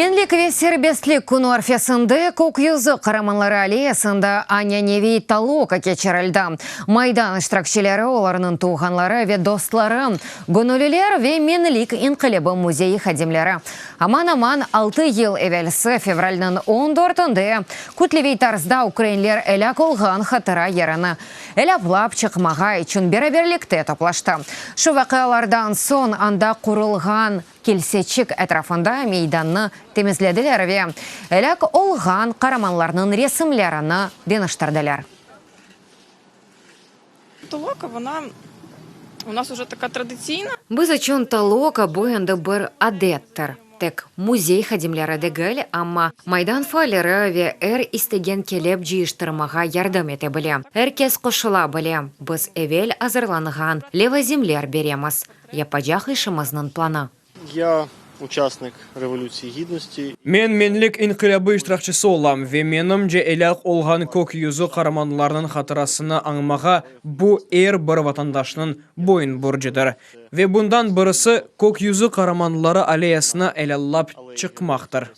Menlik ve serbestlik künü arfesinde Kök yüzü qaramanları alleyasında añaneviy toloka keçirildi. Maydan iştirakçileri, olarnıñ tuvğanları ve dostları, göñülliler ve Menlik inqilâbı müzeyi hadimleri aman-aman altı yıl evelsi fevralniñ on dörtünde kütleviy tarzda ukrainler elâk olğan hatıra yerini elâplap çıqmağa içün beraberlikte toplaştı. Şu vaqialardan soñ anda qurulğan Kilseçik etrafında meydannı temizlediler ve elâk olğan qaramanlarnıñ resimlerini deñiştirdiler. Biz içün toloka bu endi bir adettir. Tek müzey hadimleri degil, amma Maydan faalleri ve er istegen kelip cıyıştırmağa yardım ete bile. Er kes qoşula bile. Biz evel azırlanğan levazimler beremiz. Yapacaq işimizniñ planı. Ya uçasnik Revolütsiyi Gidnosti. Men Menlik inqilâbı iştirakçisi olam ve menimce elâk olğan kök yüzü qaramanlarnıñ hatırasını añmağa bu er bir vatandaşnıñ boyun borcudır. Ve bundan birisi Kök yüzü qaramanları alleyasını elâllap çıqmaqtır.